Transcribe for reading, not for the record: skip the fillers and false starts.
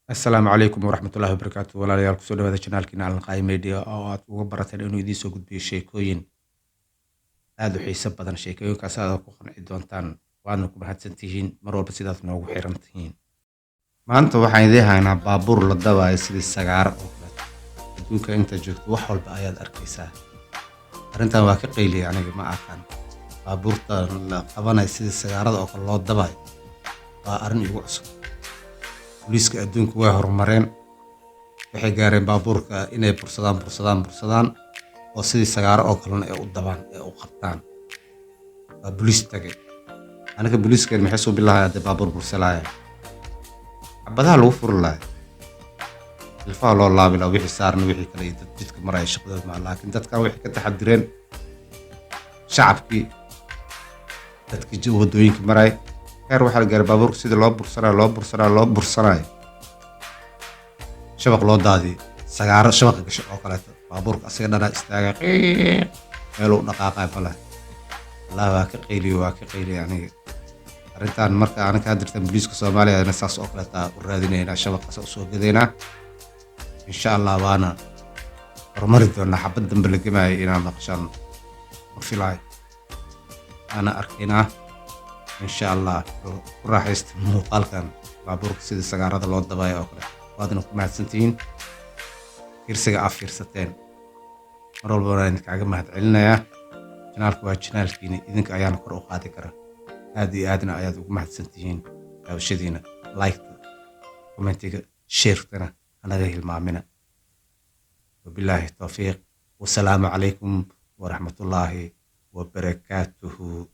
Assalaamu calaykum waraxmatullaahi wabarakaatu. Walaalayaal, kusoo dhawaada channelkiina Alqaay Media oo aad uga barateen inuu idiin soo gudbiyo sheekooyin aada u xiiso badan. Sheekooyinkaas aad ku qanci doontaan, waadna ku mahadsantihiin mar walba sidaad noogu xiran tihiin. Maanta waxaan idiin haynaa baabuur la dabaayo sidii sagaaro oo kaleeto. Adduunka inta joogto wax walba ayaad arkaysaa. Arrintan waa ka qayliyay aniga, ma aqaan. Baabuurta la qabanayo sidii sagaarada oo kale loo dabaayo waa arrin igu cusub. Booliiska adduunku way horumareen, waxay gaareen baabuurka inay bursadaan, bursadaan, bursadaan oo sidii sagaaro oo kalena ay u dabaan, ee u qabtaan. Waa booliis tagay. Aniga booliiskeen maxay soo bilahay haddii baabuur bursalaya? Xabadaha lagu furi lahay, ilfaha loo laabi lahaa, wixii saarna, wixii kale iyo dad jidka maraya shaqadooda maa. Laakiin dadkan waxay ka taxadireen shacabkii, dadkii waddooyinka maraya. Heer waxaa la gaaray baabuurka sidii loo bursanayo, loo bursanayo, loo bursanayo, shabaq loo daadiyo, sagaaro shabaqa gasho oo kaleeto. Baabuurka asiga dhanaa istaaga, qiiq, meeluu dhaqaaqay male. Wallahi waa ka qayliyo, waa ka qayliya aniga arrintan. Marka aniga haddirtan booliiska Soomaaliya saas oo kaleeta u raadinaynaa, shabaqaas usoo gadaynaa insha Allah, waana horumari doonaa. Xabad dambe la gemaayo inaan maqashaan ma filaayo, waana arkaynaa insha Allah. Ku raaxaysta muuqaalkan baabuurka sidii sagaarada loo dabayo oo kale. Waadna ku mahadsantihiin fiirsiga aad fiirsateen. Mar walba waan idinkaaga mahad celinayaa. Channelka waa channelkiina, idinka ayaana kor u qaadi kara. Aad iyo aadna ayaad ugu mahadsantihiin daawashadiina. Liketa, commentiga, sharetana hanaga hilmaamina. Wabilaahi towfiiq, wasalaamu calaykum waraxmatullaahi wabarakaatuhu.